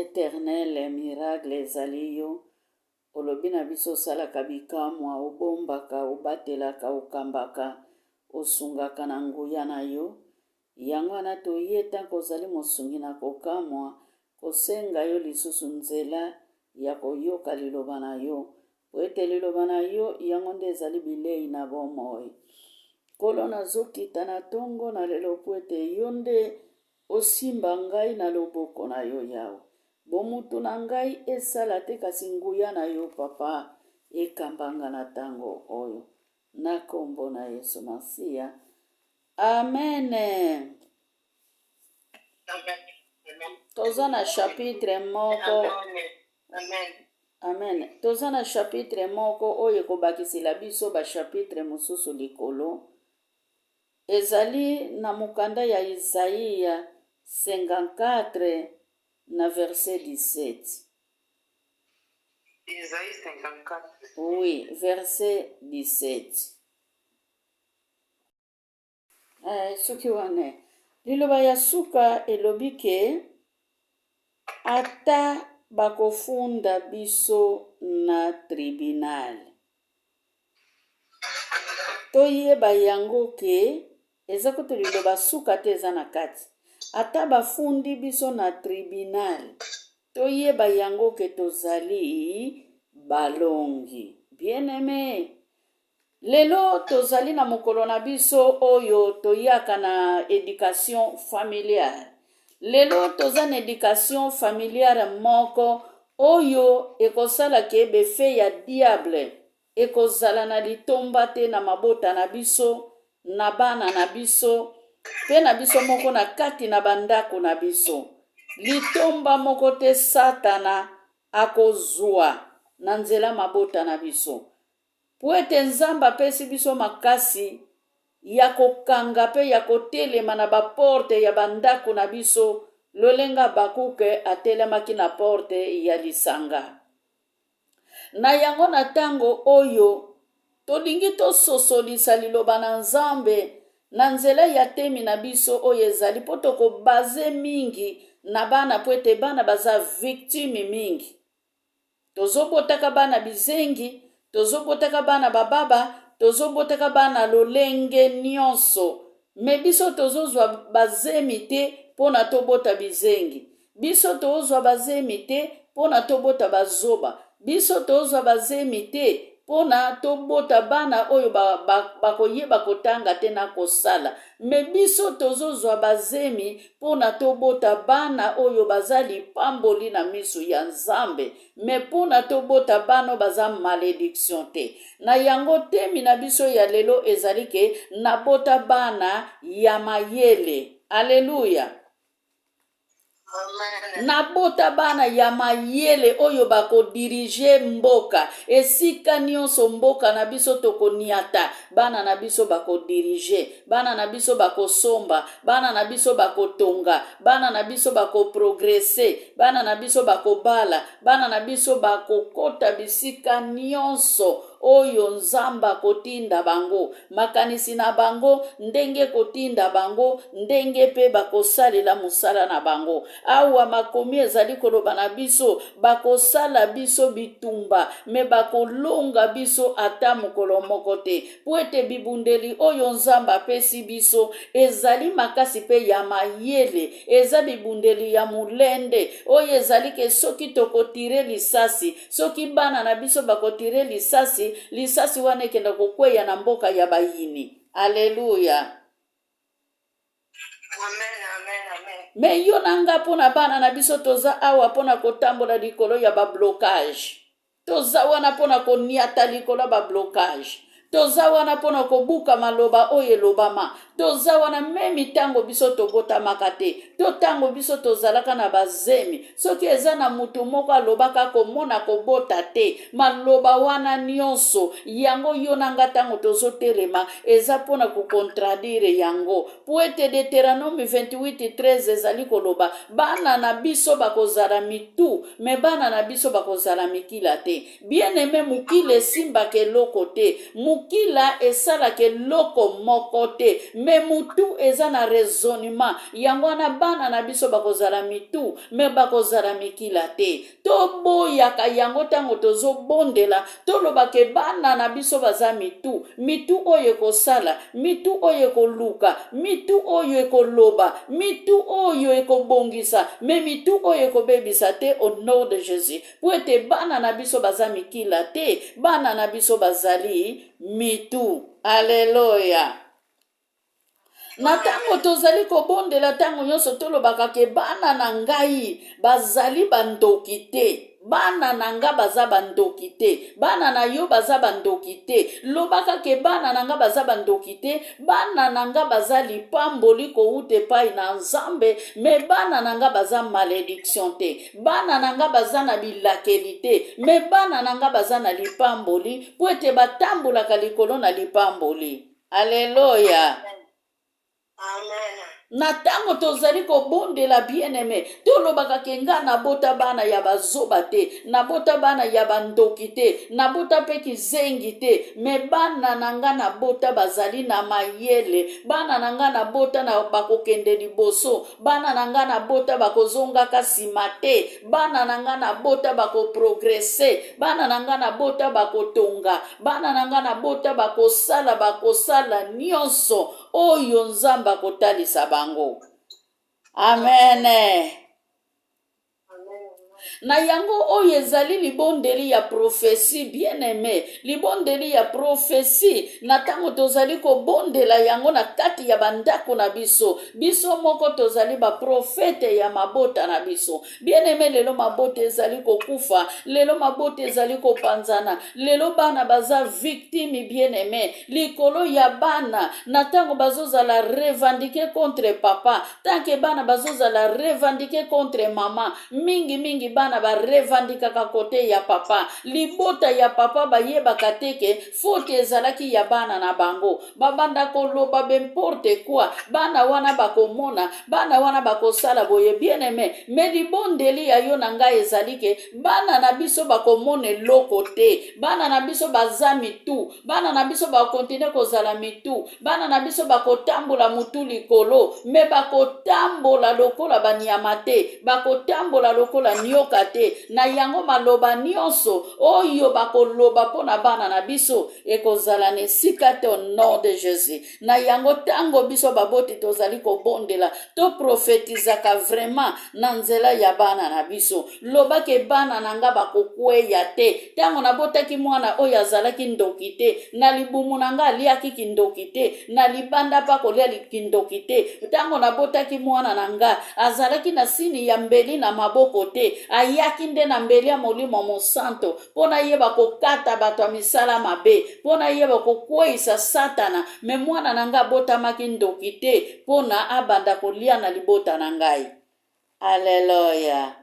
Eternel miracle ezali yo olobi na biso osalaka bikamwa obombaka obatelaka okambaka osungaka na nguya na yo yango wana toye tanko ozali mosungi na kokamwa kosenga yo lisusu nzela ya koyoka liloba na yo po ete liloba na yo yango nde ezali bilei na bomoi Nkolo nazokita na tongo na lelo po ete yo nde Osimba ngai na loboko na yo Yawe. Bomutu na ngai esala te kasi nguya na yo papa ekamba nga na tango oyo. Na kombo na Yesu Masiya. Amen. Toza na chapitre moko. Amen. Amen. Toza na chapitre moko oyo ekobakisela biso ba chapitre mosusu likolo. Ezali na mokanda ya Isaia 54 na verset 17. Isaïe 54. Oui, verset 17. Eh, soki wana liloba ya suka elobi ke ata bakofunda biso na tribunal Toyeba yango ke eza kutu liloba suka te eza na kati. Ata bafundi biso na tribunal, toyeba yango ke tozali balongi. Bien aime, lelo tozali na mokolo na biso oyo toyaka na education familiale. Lelo toza na education familiale moko oyo ekosala ke befe ya diable Ekozala na litomba te na mabota na biso, na bana na biso, mpe na biso moko na kati na bandako na biso. Litomba moko te Satana akozwa na nzela mabota na biso. Mpo ete Nzambe apesi biso makasi ya kokanga mpe ya kotelema na baporte ya bandako na biso, lolenge Habakuke atelemaki na porte ya lisanga. Na yango, na ntango oyo, tolingi tososolisa Liloba na Nzambe na nzela ya temi na biso oyo ezali mpo toko base mingi na bana mpo ete bana baza victime mingi. Tozobotaka bana bizengi, tozobotaka bana bababa, tozobotaka bana lolenge nyonso. Me biso tozozwa bazemi te mpo na tobota bizengi. Biso tozwa ba zemi te pona tobota ba zoba. Biso tozwa ba zemi te pona tobota bana oyo ba, ba, bakoyeba kotanga te na kosala. Me biso tozozwa ba zemi pona tobota bana oyo baza lipamboli na misu ya Nzambe. Me pona tobota bana oyo baza malediction te. Na yango temi na biso ya lelo ezali ke nabota bana ya mayele. Alleluia. Nabota bana ya mayele oyo bakodirige mboka esika nyonso mboka na biso tokoniata bana na biso bakodirige bana na biso bakosomba bana na biso bakotonga bana na biso bakoprogrese bana na biso bakobala bana na biso bakokota bisika nyonso oyo Nzambe akotinda bango, makanisi na bango, ndenge ekotinda bango, ndenge mpe bakosalela mosala na bango. Awa makomi ezali koloba na biso, bakosala biso bitumba, me bakolonga biso ata mokolo moko te, mpo ete bibundeli oyo Nzambe apesi biso ezali makasi mpe ya mayele, eza bibundeli ya molende oyo ezali ke soki tokotire lisasi Soki bana na biso bakotire lisasi, lisasi wana ekenda kokweya na mboka ya bayini. Aleluya. Amen, amen, amen. Me yo na nga mpo na bana na biso toza awa mpo na kotambola likolo ya bablocage. Toza wana mpo na koniata likolo ya bablocage. Toza wana mpo na kobuka maloba oyo elobama. Toza wana meme ntango biso tobotamaka te, to ntango biso tozalaka na bazemi. Soki eza na moto moko alobaka komona kobota te, maloba wana nyonso yango yo na nga ntango tozotelema eza mpo na kokontradire yango. Mpo ete Deuteronome 28:13 ezali koloba bana na biso bakozala mitu, me bana na biso bakozala mikila te. Bien aime mukila esimbaka eloko te mukila esalaka eloko moko te. Mais mutu eza na raisonnement. Yango wana bana na biso bakozala mitu, mais bakozala mikila te. Toboyaka yango ntango tozobondela, toloba ke bana na biso baza mitu, mitu oyo ekosala, mitu oyo ekoluka, mitu oyo ekoloba, mitu oyo ekobongisa, mais mitu oyo ekobebisa te, au nom de Jésus. Mpo ete bana na biso baza mikila te, bana na biso bazali mitu. Aleluya! Na ntango tozali kobondela ntango nyonso, tolobaka ke bana na ngai bazali bandoki te. Bana na nga baza bandoki te. Bana na yo baza bandoki te. Lobaka ke bana na nga baza bandoki te. Bana na nga baza lipamboli kowuta epai na Nzambe, mais bana na nga baza malédiction te. Bana na nga baza na bilakeli te, mais bana na nga baza na lipamboli, mpo ete batambolaka likolo na lipamboli. Aleluya! Amen. Na ntango tozali kobondela, bien-aimé, tolobaka ke nga nabota bana ya bazoba te, nabota bana ya bandoki te, nabota mpe kizengi te, mais bana na nga nabota bazali na mayele. Bana na nga nabota na bakokende liboso. Bana na nga nabota bakozongaka nsima te. Bana na nga nabota bakoprogresser. Bana na nga nabota bakotonga. Bana na nga nabota bakosala, bakosala nyonso oyo Nzambe akotalisa bango. Amen. Amen. Na yango oyo ezali libondeli ya prophétie, bien-aimé, libondeli ya prophétie. Na ntango tozali kobondela yango na kati ya bandako na biso, biso moko tozali baprofete ya mabota na biso, bien-aimé. Lelo mabota ezali kokufa, lelo mabota ezali kopanzana, lelo bana baza victime, bien-aimé, likolo ya bana. Na ntango bazozala revendiquer contre papa, tant que bana bazozala revendiquer contre mama, mingimingi bana barevandikaka côté ya papa. Libota ya papa bayebaka te ke faute ezalaki ya bana na bango. Babanda koloba n'importe quoi. Bana wana bakomona, bana wana bakosala boye, bien-aimé. Mais libondeli ya yo na ngai ezali ke bana na biso bakomona eloko te. Bana na biso baza mitu. Bana na biso bakocontinuer kozala mitu. Bana na biso bakotambola mutu likolo, mais bakotambola lokola banyama te, bakotambola lokola nioka te. Na yango maloba nyonso oyo bakoloba mpo na bana na biso ekozala na esika te, au nom de Jésus. Na yango ntango biso baboti tozali kobondela, toprofetizaka vraiment na nzela ya bana na biso. Lobaki: bana na nga bakokweya te. Ntango nabotaki mwana oyo azalaki ndoki te. Na libumu na nga aliaki kindoki te, na libanda mpa kolia kindoki te. Ntango nabotaki mwana na nga, azalaki na sini ya mbeli na maboko te. Ayaki nde na mbeli ya Molimo Mosanto, mpo nayeba kokata bato ya misala mabe, mpo nayeba kokweyisa Satana. Mais mwana na nga abotamaki ndoki te mpo na abanda kolia na libota na ngai. Aleluya!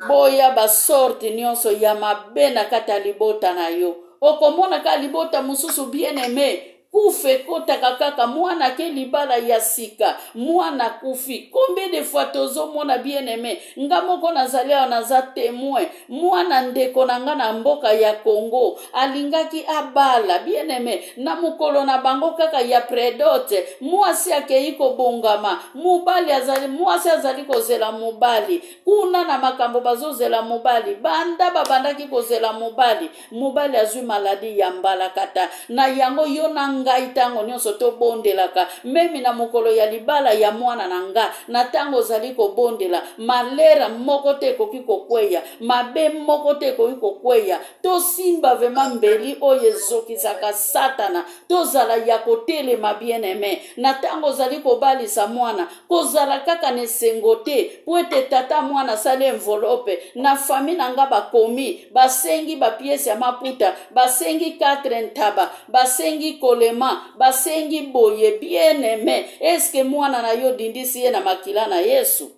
Boya basorte nyonso ya mabe na kati ya libota na yo. Okomona kaka libota mosusu, bien-aimé, kufa ekotaka kaka. Mwana ke libala ya sika, mwana kufi. Combien de fois tozomona, bien-aimé? Nga moko nazali awa, naza témoin. Mwana ndeko na nga na mboka ya Congo alingaki abala, bien-aimé. Na mokolo na bango kaka ya pré-dot, mwasi akei kobongama, mobali azali, mwasi azali kozela mobali kuna na makambo. Bazozela mobali, banda babandaki kozela mobali, mobali azwi maladie ya mbalakata. Na yango yo na ngai ntango nyonso tobondelaka, même na mokolo ya libala ya mwana na nga. Na ntango ozali kobondela, malheur moko te ekoki kokweya, mabe moko te ekoki kokweya. Tosimba vraiment mbeli oyo ezokisaka Satana, tozala ya kotelema, bien-aimé. Na ntango ozali kobalisa mwana, kozala kaka na esengo te mpo ete tata mwana asali enveloppe. Na famille na nga bakomi, basengi bapièces ya maputa, basengi 4 ntaba, basengi kolema, basengi boye. Bien-aimé, est-ce mwana na yo dindisi ye na makila na Yesu?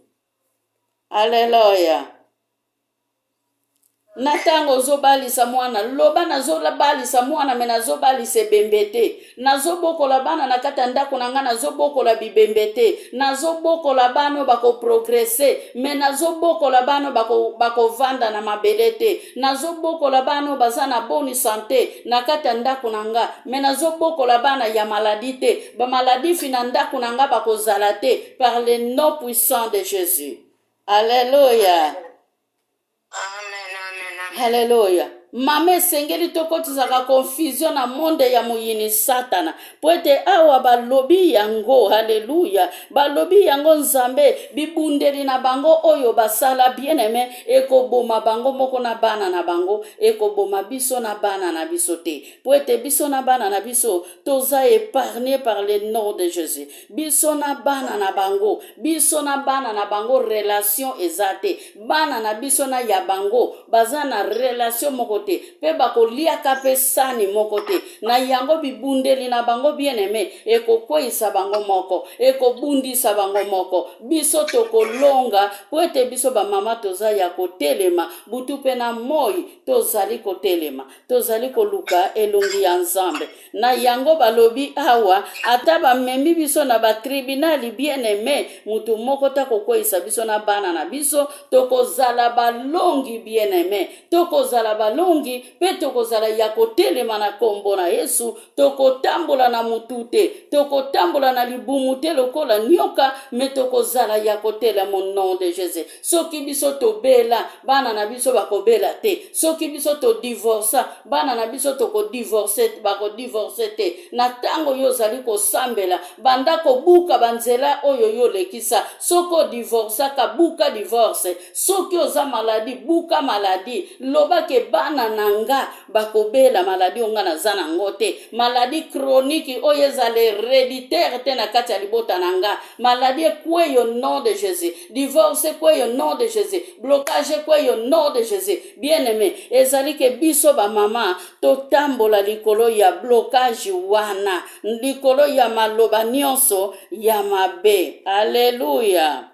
Aleluya! Na ntango ozobalisa mwana, loba nazobalisa mwana me nazobalisa ebembe te. Nazobokola bana na kati ya ndako na ngai, nazobokola bibembe te. Nazobokola bana oyo bakoprogrese, me nazobokola bana oyo bakovanda na mabele te. Nazobokola bana oyo baza na boni sante na kati ya ndako na nga, me nazobokola bana ya maladi te. Bamaladifi na ndako na nga bakozala te, par le nom puissant de Jésus. Alleluia. Amen, amen, amen. Haleluya. Mama, esengeli tokotisaka confusion na monde ya moyini Satana, mpo ete awa balobi yango. Haleluya, balobi yango. Nzambe, bibundeli na bango oyo basala, bien aime, ekoboma bango moko na bana na bango, ekoboma biso na bana na biso te, mpo ete biso na bana na biso toza épargné par le nom de Jésus. Biso na bana na bango, biso na bana na bango, relation eza te. Bana na biso na ya bango baza na relation moko te, mpe bakoliaka mpe sani moko te. Na yango bibundeli na bango, bien aime, ekokweyisa bango moko, ekobundisa bango moko. Biso tokolonga, mpo ete biso bamama toza ya kotelema butu mpe na moi. Tozali kotelema, tozali koluka elongi ya Nzambe. Na yango balobi awa, ata bamemi biso na batribinali, bien aime, moto moko ta kokweyisa biso na bana na biso. Tokozala balongi, bien aime, tokozala balongi mpe tokozala ya kotelema na nkombo na Yesu. Tokotambola na motu te, tokotambola na libumu te lokola nyoka, me tokozala ya kotelema au nom de Jésus. Soki biso tobela, bana na biso bakobela te. Soki biso todivorsa, bana na biso tokodivorce, bakodivorce te. Na ntango yo ozali kosambela, banda kobuka banzela oyo yo olekisa. Soki odivorsaka, buka divorce. Soki oza maladi, buka maladi. Loba ke bana na nga bakobela maladi oyo nga naza nango te, maladi chronique oyo ezala héréditaire te na kati ya libota na nga. Maladi ekweyi au nom de Jésus, divorce ekweyi au nom de Jésus, blocage ekweyi au nom de Jésus. Bien aimé, ezali ke biso bamama totambola likolo ya blocage wana, likolo ya maloba nyonso ya mabe. Alleluya.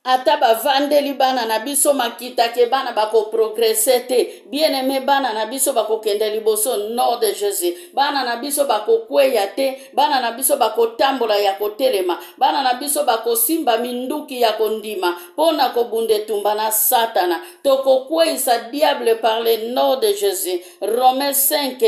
Ata bavandeli bana na biso makita ke bana bakoprogrese te, bien aime, bana na biso bakokende liboso, nom de Jésus. Bana na biso bakokweya te, bana na biso bakotambola ya kotelema, bana na biso bakosimba minduki ya kondima mpo na kobunda etumba na Satana. Tokokweyisa diable par le nom de Jésus. Romain 5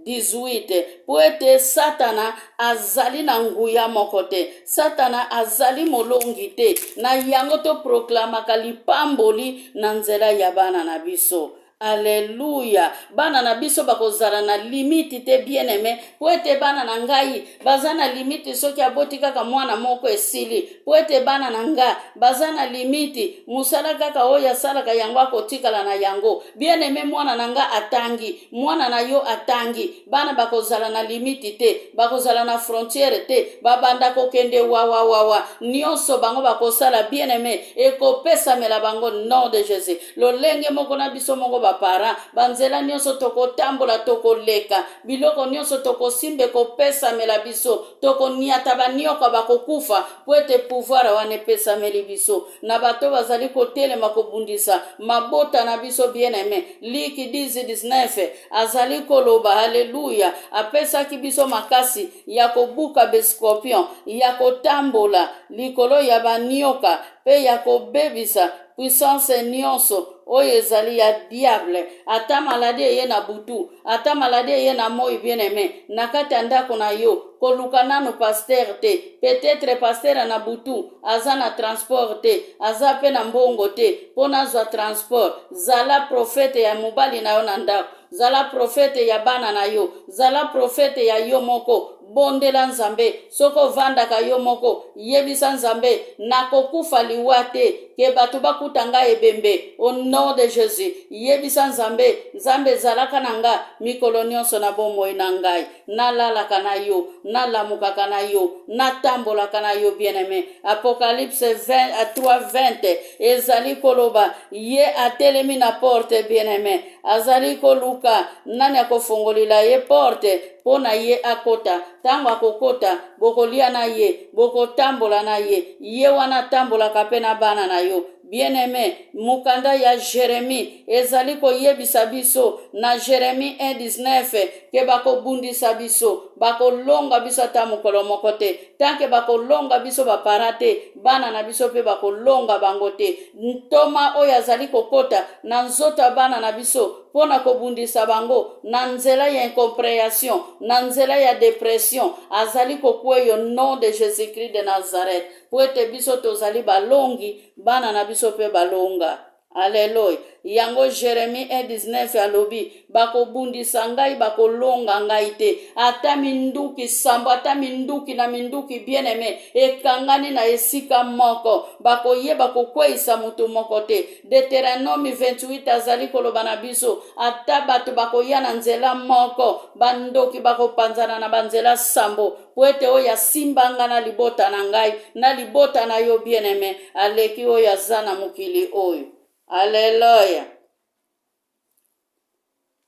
18. Mpo ete Satana azali na nguya moko te, Satana azali molongi te. Na yango toproklamaka lipamboli na nzela ya bana na biso. Aleluya. Bana na biso bakozala na limiti te, bien aime, mpo ete bana na ngai baza na limiti soki aboti kaka mwana moko, esili. Mpo ete bana na nga baza na limiti, mosala kaka oyo asalaka yango akotikala na yango. Bien aime, mwana na nga atangi, mwana na yo atangi. Bana bakozala na limiti te, bakozala na frontière te. Babanda kokende wawawawa, nyonso bango bakosala, bien aime, ekopesamela bango, nom de Jésus. Lolenge moko na biso moko baparent, banzela nyonso tokotambola, tokoleka, biloko nyonso tokosimba ekopesamela biso. Tokoniata banioka, bakokufa, mpo ete pouvoir wana epesameli biso. Na bato bazali kotelema kobundisa mabota na biso, bien aime, Luc 10 19 azali koloba, haleluya, apesaki biso makasi ya kobuka bescorpion, ya kotambola likolo ya banioka mpe ya kobebisa puissance nyonso oyo ezali ya diable. Ata maladi eye na butu, ata maladi eye na moi, bien aime, na kati ya ndako na yo, koluka nanu pasteur te. Peut-être pasteur na butu aza na transport te, aza mpe na mbongo te mpo nazwa transport. Zala prophète ya mobali na yo na ndako, zala prophète ya bana na yo, zala prophète ya yo moko. Bondela Nzambe. Soki ovandaka yo moko, yebisa Nzambe: nakokufa liwa te ke bato bakuta ngai ebembe, au nom de Jésus. Yebisa Nzambe: Nzambe, ezalaka na nga mikolo nyonso na bomoi na ngai, nalalaka na yo, nalamukaka na yo, natambolaka na yo. Bien aimé, Apocalypse 20, 3 20 ezali koloba ye atelemi na porte, bien aimé, azali koluka nani akofongolela ye porte mpo na ye akota. Ntango akokota, bokolia na ye, bokotambola na ye. Ye wana atambolaka mpe na bana na yo. Bien-aime, mokanda ya Jeremie ezali koyebisa biso na Jeremie 1:19 ke bakobundisa biso, bakolonga biso ata mokolo moko te. Tant que bakolonga biso ba parents te, bana na biso pe bakolonga bango te. Ntoma oyo azali kokota na nzoto ya bana na biso mpo na kobundisa bango na nzela ya incomprehension, na nzela ya depression, azali kokweyo nom de Jesus-Christ de Nazareth. Mpo ete biso tozali balongi, bana na biso mpe balonga. Aleluya! Yango Jeremie 1,19 alobi, Bakobundisa ngai, bakolonga ngai te. Ata minduki sambo, ata minduki na minduki, bien-aime, ekangani na esika moko, bakoyeba kokweisa moto moko te. Deuteronome 28 azali koloba na biso, ata bato bakoya na nzela moko, bandoki bakopanzana na banzela sambo. Mpo ete oyo asimba nga na libota na ngai, na libota na yo, bien-aime, aleki oyo aza na mokili oyo. Aleluya!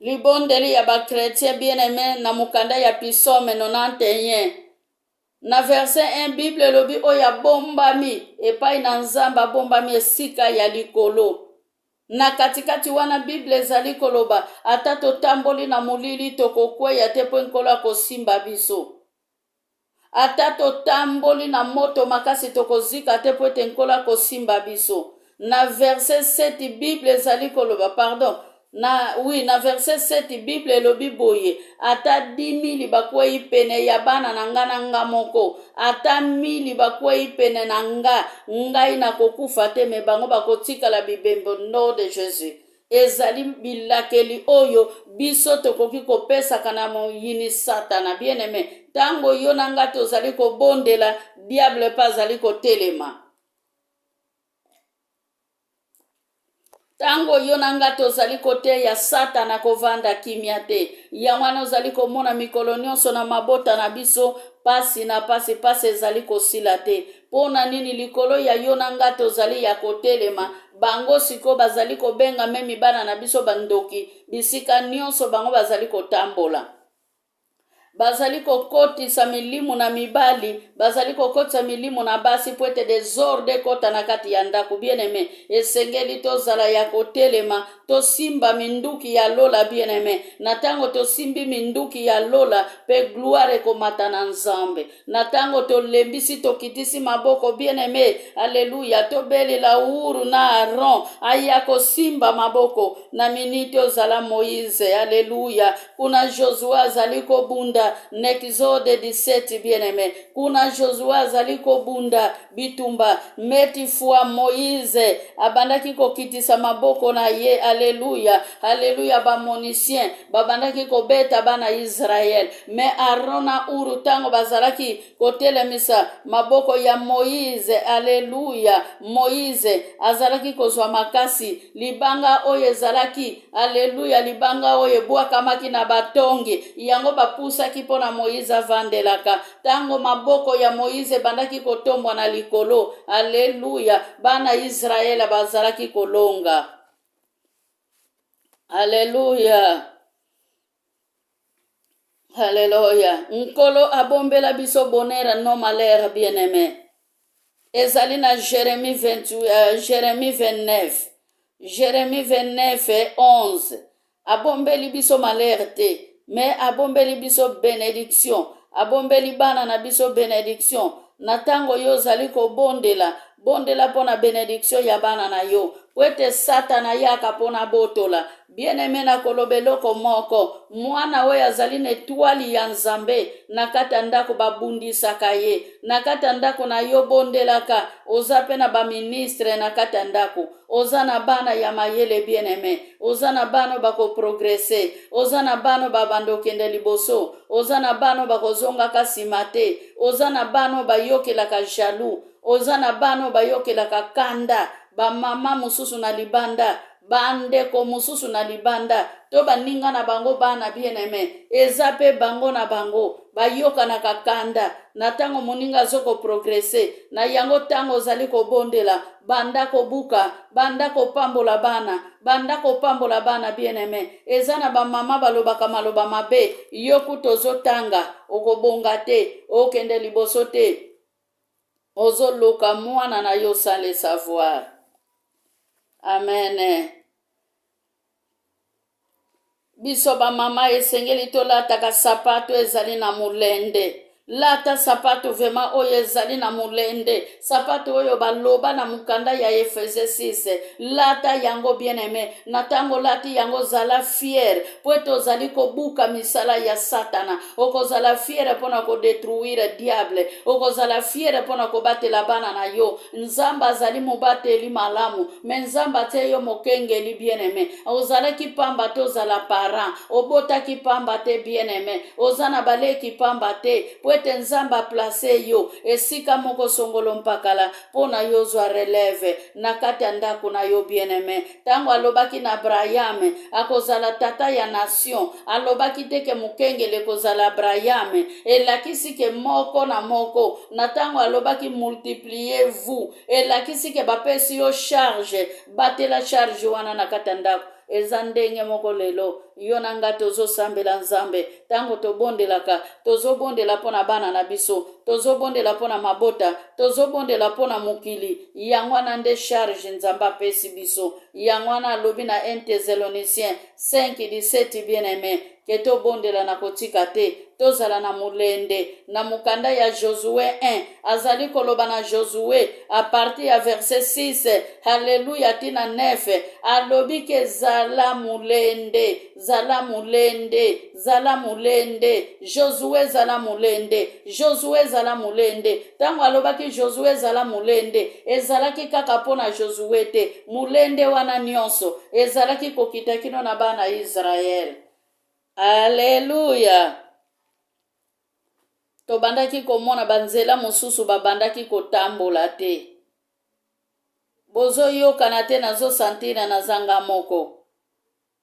Libondeli ya ba chretien, bien-aime, na mokanda ya Psaume 91 na verset 1, Bible elobi oyo abombami epai na Nzambe, abombami esika ya likolo. Na katikati wana, Biblia ezali koloba, ata totamboli na molili, tokokweya te, mpo Nkolo akosimba biso. Ata totamboli na moto makasi, tokozika te, mpo ete Nkolo akosimba biso. Na verset 7, Biblia ezali koloba, pardon, na, oui, na verset 7, Bible elobi boye, ata 10.000 bakwei pene ya bana na nga na nga moko, ata 1.000 bakwei pene na nga, ngai nakokufa te, me bango bakotikala bibembe, au nom de Jesus. Ezali bilakeli oyo biso tokoki kopesaka na moyini Satana. Bien-aime, ntango yo na nga tozali kobondela, diable mpe azali kotelema. Ntango yo na nga tozali koteya, Satana akovanda kimia te. Yango wana ozali komona mikolo nyonso na mabota na biso pasi na pasi, pasi ezali kosila te. Mpo na nini? Likolo ya yo na nga tozali ya kotelema. Bango sikoyo bazali kobenga memi bana na biso bandoki bisika nyonso bango bazali kotambola. Bazali kokotisa milimu na mibali, bazali kokotisa milimu na basi mpo ete desordre ekota na kati ya ndako. Bien aime, esengeli tozala ya kotelema, tosimba minduki ya lola. Bien aime, na ntango tosimbi minduki ya lola mpe gloire ekomata na Nzambe. Na ntango tolembisi, tokitisi maboko, bien aime, aleluya, tobelela Uru na Aaron aya kosimba maboko na miniti ozala Moïse, aleluya. Kuna Josue azali kobunda na Exode 17, bien aime, kuna Josue azali kobunda bitumba meti fois Moïse abandaki kokitisa maboko na ye, aleluya, aleluya. Ba monicien babandaki kobeta bana Israël, me Aaron na Uru ntango bazalaki kotelemisa maboko ya Moïse, aleluya, Moïse azalaki kozwa makasi. Libanga oyo ezalaki, aleluya, libanga oyo ebwakamaki na batongi yango bapusaki mpo na Moïse avandelaka. Ntango maboko ya Moïse ebandaki kotombwa na likolo, aleluya, bana Israele bazalaki kolonga. Aleluya. Aleluya. Nkolo abombela biso bonheur non malheur, bien-aimé. Ezali na Jérémie 28, Jérémie 29. Jérémie 29 11. Abombeli biso malheur te, mais abombeli biso bénédiction. Abombeli bana na biso bénédiction. Na ntango yo ozali kobondela, bondela mpo na bénédiction ya bana na yo, po ete Satana ayaka mpo na botola. Bien-aime, nakoloba eloko moko, mwana oyo azali na etwali ya Nzambe na kati ya ndako babundisaka ye. Na kati ya ndako na yo bondelaka, oza pe na ba ministre na kati ya ndako, oza na bana ya mayele, bien-aime, oza na bana bako progresser, oza na bana babanda okende liboso, oza na bana bakozongaka sima te, oza na bana bayokelaka jaloux, oza na bana bayokelaka kanda, ba mama mosusu na libanda, bandeko mosusu na libanda to baninga na bango bana, bien-aime, eza pe bango na bango bayokanaka kanda na ntango moninga azo koprogrese. Na yango ntango ozali kobondela, banda kobuka, banda kopambola bana, banda kopambola bana, bien-aime. Eza na bamama balobaka maloba mabe, yo kutu ozotanga, okobonga te, okende liboso te, ozoluka mwana na yo sans le savoir. Amen. Biso bamama esengeli tolataka sapato ezali na molende. Lata sapato vrema oyo ezali na molende, sapato oyo baloba na mokanda ya Efese 6. Lata yango bien aime. Na ntango olati yango, zala fiere mpo ete ozali kobuka misala ya Satana. Okozala fiere mpo na kodetruire diable, okozala fiere mpo na kobatela bana na yo. Nzambe azali mobateli malamu, me Nzambe atie yo mokengeli bien aime. Ozalaki pamba te ozala parent, obotaki pamba te bien aime, oza na baleki pamba te, po ete Nzambe aplace yo esika moko songolo mpakala mpo na yo ozwa relève na kati ya ndako na yo bien aime. Ntango alobaki na Abraham akozala tata ya nation, alobaki te ke mokengeli ekozala Abraham. Elakisi ke moko na moko. Na ntango alobaki multipliez vous, elakisi ke bapesi yo charge, batela charge wana na kati ya ndako. Eza ndenge moko lelo yo na nga tozosambela Nzambe. Ntango tobondelaka, tozobondela mpo na bana na biso, tozobondela mpo na mabota, tozobondela mpo na mokili. Yango wana nde charge Nzambe apesi biso. Yango wana alobi na 1 Thessaloniciens 5:17, bien aime, ke tobondela na kotika te, tozala na molende. Na mokanda ya Josue 1, azali koloba na Josue a partir ya verset 6, haleluya, tina 9, alobi ke zala molende, zala molende, zala molende, Josue zala molende, Josue zala molende. Ntango alobaki Josue zala molende, ezalaki kaka mpo na Josue te. Molende wana nyonso ezalaki kokita kino na bana Israele. Aleluya! Tobandaki komona banzela mosusu babandaki kotambola te. Bozoyokana te, nazosantire naza nga moko.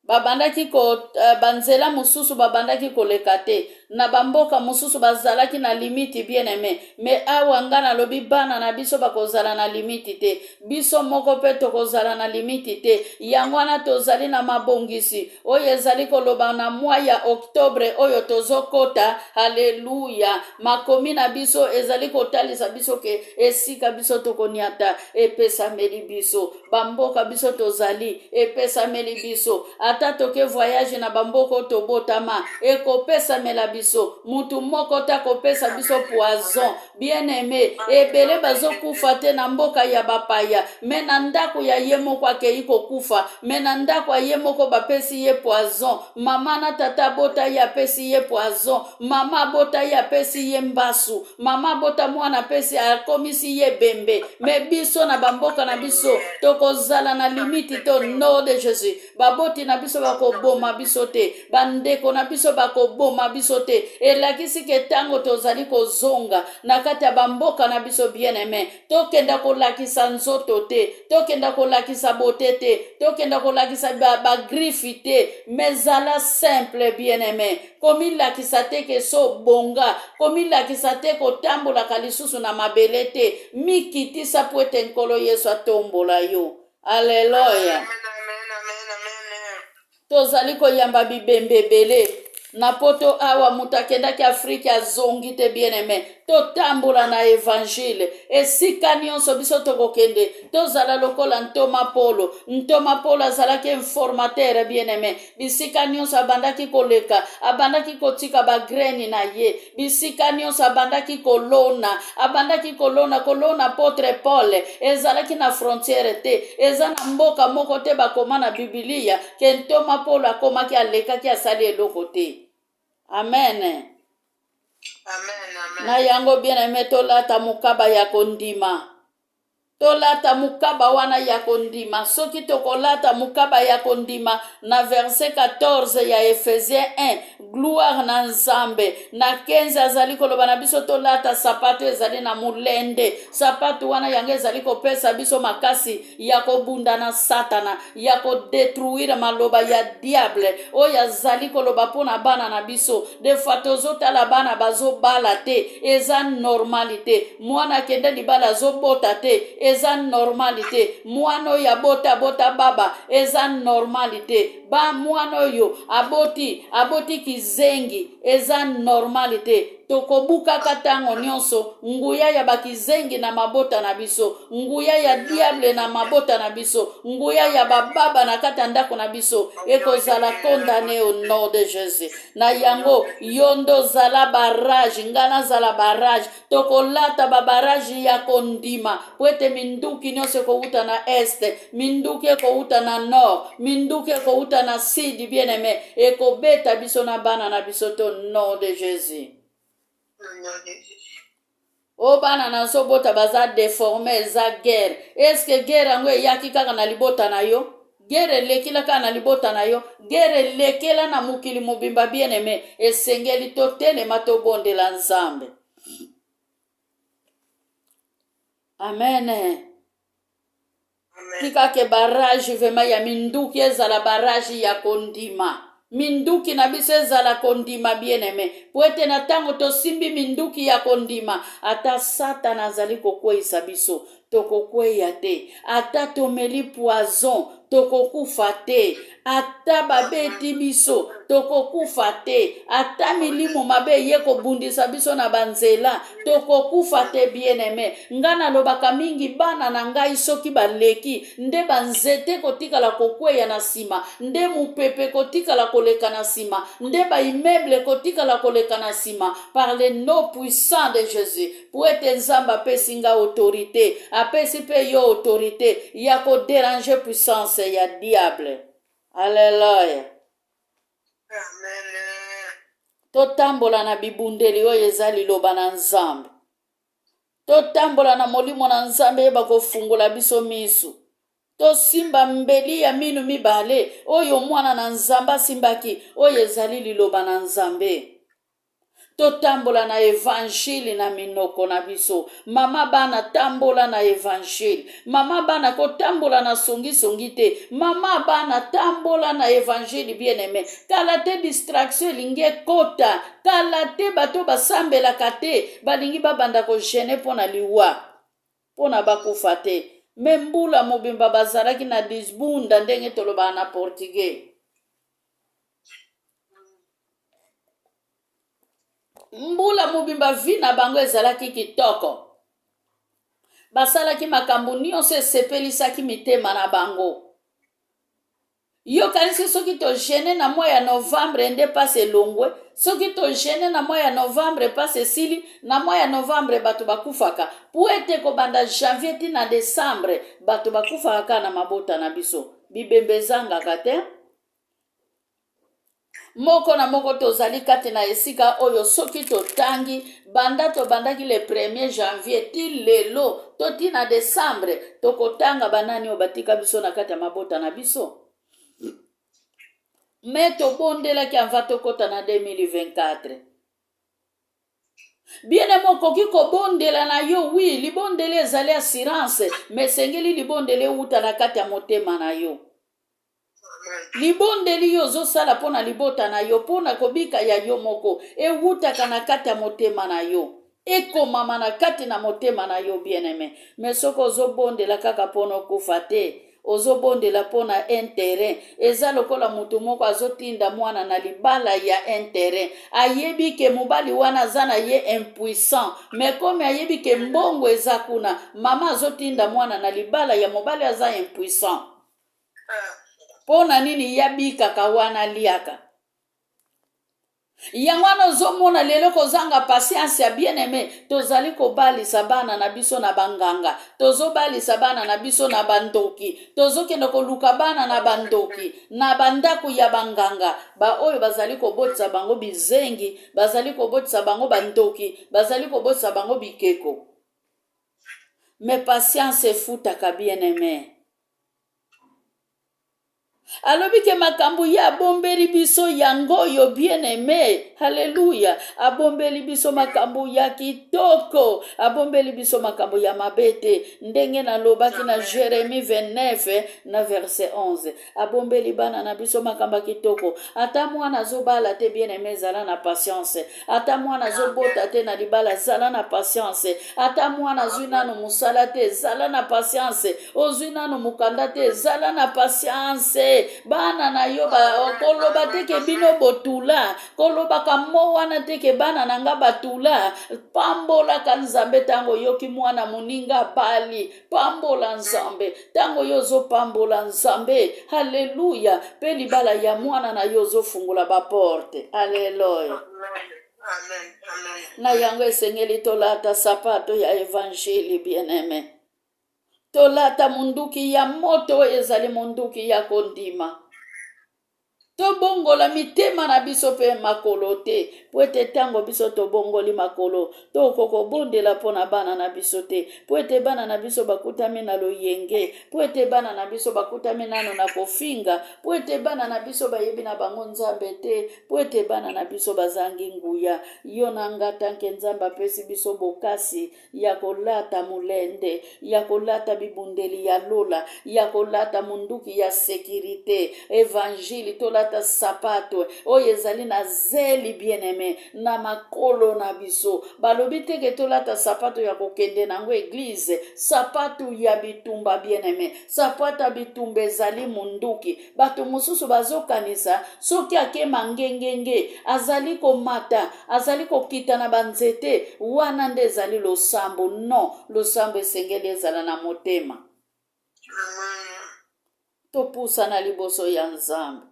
Babandaki ko eh, banzela mosusu babandaki koleka te na bamboka mosusu bazalaki na limiti bien aime. Me awa nga nalobi bana na biso bakozala na limiti te, biso moko mpe tokozala na limiti te. Yango wana tozali na mabongisi oyo ezali koloba na mwa ya Oktobre oyo tozokota. Haleluya! Makomi na biso ezali kotalisa biso ke esika biso tokoniata epesameli biso. Bamboka biso tozali epesameli biso. Ata toke voyage na bamboka oyo tobotama, ekopesamela biso. Mutu moko te akopesa biso poison. Bien aime, ebele bazokufa te na mboka ya bapaya, me na ndako ya ye moko akei kokufa, me na ndako ya ye moko bapesi ye poison. Mama na tata abota ye apesi ye poison, mama abota ye apesi ye mbasu, mama abota mwana apesi akomisi ye bembe. Me biso na bamboka na biso tokozala na limiti to nom de Jesus. Baboti na biso bakoboma biso te, bandeko na biso bakoboma biso te. Elakisi ke ntango tozali kozonga na kati ya bamboka na biso bien aime, tokenda kolakisa nzoto te, tokenda kolakisa bote te, tokenda kolakisa bagrifi ba te, mais zala simple bien aime. Komilakisa te ke so bonga, komilakisa te kotambolaka lisusu na mabele te. Mikitisa po ete Nkolo Yesu atombola yo. Aleluya. Tozali koyamba bibembe ebele na poto awa. Moto akendaki Afrike azongi te bien aime. Totambola na evangile esika nyonso biso tokokende, tozala lokola ntoma Polo. Ntoma Polo azalaki informateur bien aime. Bisika nyonso abandaki koleka, abandaki kotika bagreni na ye. Bisika nyonso abandaki kolona, abandaki kolona. Kolona apotre Paul ezalaki na frontiere te, eza na mboka moko te bakoma na Bibilia ke ntoma Polo akomaki, alekaki, asali eloko te. Amen. Amen, amen. Na yango bien aime, tolata mokaba ya kondima. Tolata mokaba wana ya kondima. Soki tokolata mokaba ya kondima na verset 14 ya Ephésiens 1, gloire na Nzambe. Na 15 azali koloba na biso tolata sapato ezali na molende. Sapato wana yango ezali kopesa biso makasi ya kobunda na Satana, ya kodetruire maloba ya diable oyo azali koloba mpo na bana na biso. Des fois tozotala bana bazobala te, eza normal te. Mwana akende libala azobota te, eza normal te. Mwana oyo abota abota baba, eza normal te. Ba mwana oyo aboti aboti kizengi, eza normal te. Tokobukaka ntango nyonso nguya ya bakizengi na mabota na biso, nguya ya diable na mabota na biso, nguya ya bababa na kati ya ndako na biso ekozala condamne au nom de Jésus. Na yango yo nde ozala barrage, ngai nazala barrage. Tokolata babarrage ya kondima mpo ete minduki nyonso ekowuta na est, minduki ekowuta na nord, minduki ekowuta na sud, bien aime, ekobeta biso na bana na biso to nom de Jésus. O bana nazobota baza deforme, eza guerre. Eske guerre yango eyaki kaka na libota na yo? Guerre elekila kaka na libota na yo? Guerre elekela na mokili mobimba, bien aime. Esengeli totelema, tobondela Nzambe. Amen. Tika ke barrage vraiment ya minduki ezala barrage ya kondima. Minduki na biso ezala kondima, bien aime, po ete na ntango tosimbi minduki ya kondima, ata Satana azali kokweisa biso, tokokweya te. Ata tomeli poison, tokokufa te. Ata babeti biso, tokokufa te. Ata milimo mabe eye kobundisa biso na banzela, tokokufa te, bien aime. Ngai nalobaka mingi, bana na ngai soki baleki nde banzete kotikala kokweya na nsima, nde mopepe kotikala koleka na nsima, nde baimmeuble kotikala koleka na nsima, par le nom puissant de Jésus. Po ete Nzambe apesi nga autorite, apesi mpe yo autorite ya koderange puissance ya diable. Alleluia. Totambola na bibundeli oyo eza liloba na Nzambe. Totambola na molimo na Nzambe, yeba kofungola biso misu. Tosimba mbeli ya minu mibale oyo mwana na Nzambe asimbaki, oyo ezali liloba na Nzambe. Totambola na evangile na minoko na biso. Mama bana, tambola na evangile. Mama bana, kotambola na songisongi te. Mama bana, tambola na evangile, bien aime. Kala te distraction elingi ekota. Kala te bato basambelaka te balingi babanda kogene mpo na liwa, mpo na bakufa te. Me mbula mobimba bazalaki na lisbunda, ndenge tolobaka na portugais. Mbula mobimba vi na bango ezalaki kitoko. Basalaki makambo nyonso esepelisaki mitema na bango. Yokanisi soki togene na mwa ya novembre nde mpasi elongwe. Soki togene na mwa ya novembre, mpasi esili. Na mwa ya novembre bato bakufaka, po ete kobanda janvier ti na decembre bato bakufaka kaka na mabota na biso. Bibembe ezangaka te. Moko na moko tozali kati na esika oyo soki totangi banda tobandaki le 1er janvier ti lelo to ti na decembre, tokotanga banani oyo batika biso na kati ya mabota na biso. Me tobondelaki ava tokɔta na 2024. Bien-aimé, okoki kobondela na yo, wi, libondeli ezali assurance, me esengeli libondeli ewuta na kati ya motema na yo. Libondeli yo ozosala mpo na libota na yo, mpo na kobika ya yo moko, ewutaka na kati ya motema na yo, ekomama na kati na motema na yo, bien-aimé. Me soki ozobondela kaka mpo na okufa te, ozobondela mpo na interet, eza lokola motu moko azotinda mwana na libala ya interet. Ayebi ke mobali wana aza na ye impuissant, me komi ayebi ke mbongo eza kuna, mama azotinda mwana na libala ya mobali aza impuissant. Mpo na nini ye abikaka wana aliaka yango wana? Ozomona lelo kozanga patience ya bien aime. Tozali kobalisa bana na biso na banganga, tozobalisa bana na biso na bandoki, tozokende koluka bana na bandoki na bandako ya banganga, baoyo bazali kobotisa bango bizengi, bazali kobotisa bango bandoki, bazali kobotisa bango bikeko. Me patience efutaka, bien aime. Alobi ke makambo ye abombeli biso yango oyo, bien aime. Halleluya. Abombeli biso makambo ya kitoko, abombeli biso makambo ya mabe te, ndenge nalobaki na Jérémie 29 na verset 11. Abombeli bana na biso makambo ya kitoko. Ata mwana azobala te, bien aime, ezala na patience. Ata mwana azobota te na libala, zala na patience. Ata mwana azwi nano mosala te, zala na patience. Ozwi nano mokanda te, zala na patience. te. Bana na yo ba, koloba te ke bino botula, kolobaka mo wana te ke bana na nga batula. Pambolaka Nzambe ntango oyoki mwana moninga abali. Pambola Nzambe ntango yo ozopambola Nzambe. Haleluya! Mpe libala ya mwana na yo ozofungola baporte. Aleluya! Amen. Amen. Na yango esengeli tolata sapato ya evangile, bien-aime. Tolata munduki ya moto oyo ezali munduki ya kondima. Tobongola mitema na biso mpe makolo te, mpo ete ntango biso tobongoli makolo, tokoki kobondela mpo na bana na biso te, mpo ete bana na biso bakutami na loyenge, mpo ete bana na biso bakutami nano na kofinga, mpo ete bana na biso bayebi na bango Nzambe te, mpo ete bana na biso bazangi nguya. Yo na nga, tanke Nzambe apesi biso bokasi ya kolata molende, ya kolata bibundeli ya lola, ya kolata munduki ya sekirite, evangile, tolata sapato oyo ezali na zeli, bien-aime, na makolo na biso. Balobi te ke tolata sapato ya kokende nango eglize, sapato ya bitumba, bien-aime. Sapato ya bitumba ezali munduki. Bato mosusu bazokanisa soki ake mangengenge, azali komata, azali kokita na banzete, wana nde ezali losambo. Non, losambo esengeli ezala na motema. Topusana liboso ya Nzambe.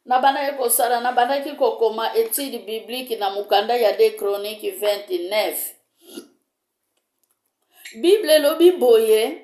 Nabandaki kosala, nabandaki kokoma etude biblique na mokanda ya 2 Chroniques 29. Bible elobi boye,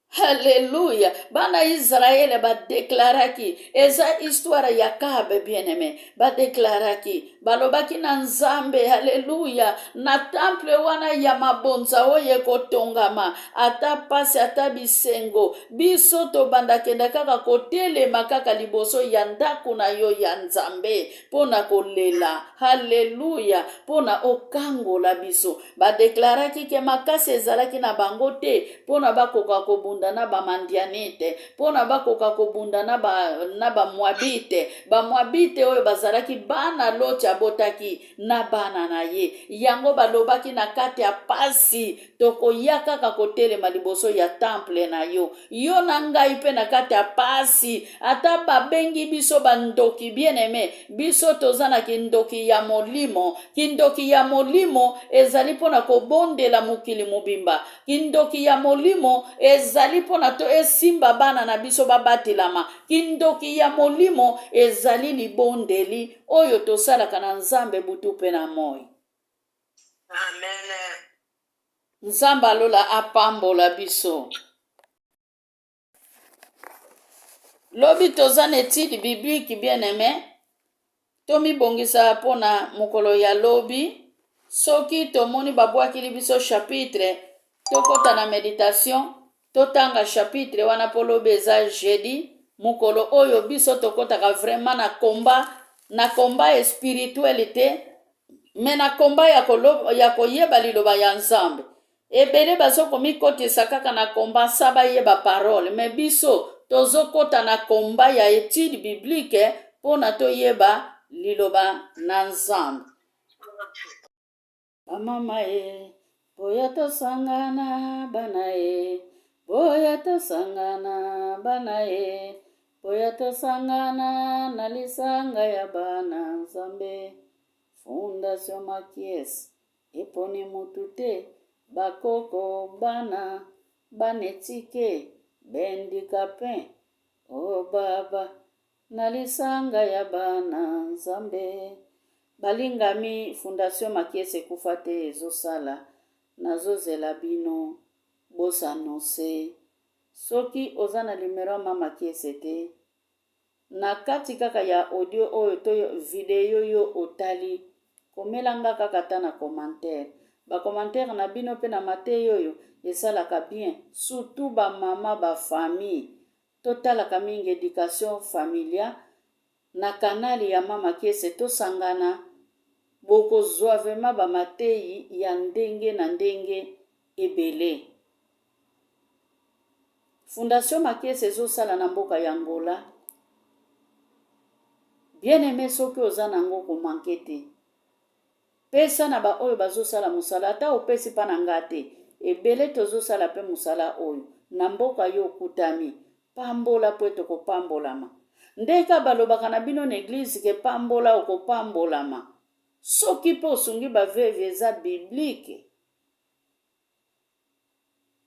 Haleluya! Bana Israele badeklaraki, eza histoire ya Kabe, bien-aime. Badeklaraki, balobaki na Nzambe, haleluya, na temple wana ya mabonza oyo ekotongama, ata pasi ata bisengo, biso tobanda kenda kaka kotelema kaka liboso ya ndako na yo ya Nzambe mpo na kolela, haleluya, mpo na okangola biso. Badeklaraki ke makasi ezalaki na bango te mpo na bakoka kobunda na Bamandianite, mpo na bakoka kobunda na ba, na Bamoabite. Bamoabite oyo bazalaki bana Loti abotaki na bana na ye. Yango balobaki na kati ya pasi, tokoya kaka kotelema liboso ya temple na yo. Yo na ngai mpe na kati ya pasi, ata babengi biso bandoki, bien-aime, biso toza na kindoki ya molimo. Kindoki ya molimo ezali mpo na kobondela mokili mobimba. Kindoki ya molimo ezali mpo na to esimba bana na biso babatelama. Kindoki ya molimo ezali libondeli oyo tosalaka na Nzambe butu mpe na moi. Amen. Nzambe alola apambola biso. Lobi toza na etude biblique, bien aime. Tomibongisa mpo na mokolo ya lobi. Soki tomoni babwakili biso chapitre, tokota na meditation, totanga chapitre wana mpo lobi eza jeudi, mokolo oyo biso tokotaka vraiment na combat, na combat spirituel te, me na combat ya, kolo, ya koyeba liloba ya Nzambe. Ebele bazo komikotisa kaka na combat sa bayeba parole, me biso tozokota na combat ya etude biblique mpo na toyeba liloba na Nzambe. Bamama e, boya tosangana bana e, boya tosangana bana e, boya tosangana na lisanga ya bana Nzambe. Fondation Makies eponi mutu te, bakoko bana banetike bendikapin o baba na lisanga ya bana Nzambe. Balingami, Fondation Makies ekufa te, ezosala. Nazozela bino bosannonce. Soki oza na numero ya Mama Kiese te, na kati kaka ya audio oyo to video yo otali, komela nga kaka ata na commentaire. Ba commentaire na bino pe na mateyi oyo esalaka bien, surtout ba mama ba famille. Totalaka mingi education familia na canal ya Mama Kiese, tosangana bokozua vraiment ba mateyi ya ndenge na ndenge ebele. Fondation Makiese ezosala na mboka ya Angola. Bien aime, soki oza nango ko manquer te. Pesa na ba oyo bazosala mosala, ata opesi pa na nga te. Ebele tozosala pe mosala oyo. Na mboka yo okutami, pambola mpo ete okopambolama. Ndeka balobaka na bino na eglise ke pambola okopambolama. Soki mpe osungi ba veuve eza biblique.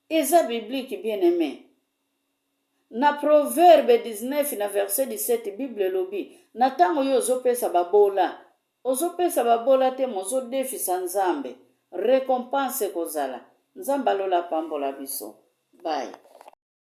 Eza biblique bien aime. Na proverbe 19 na verset 17 bible elobi na tango yo ozopesa babola ozopesa babola te mozodefisa Nzambe recompense ekozala. Nzambe alola apambola biso. Bye.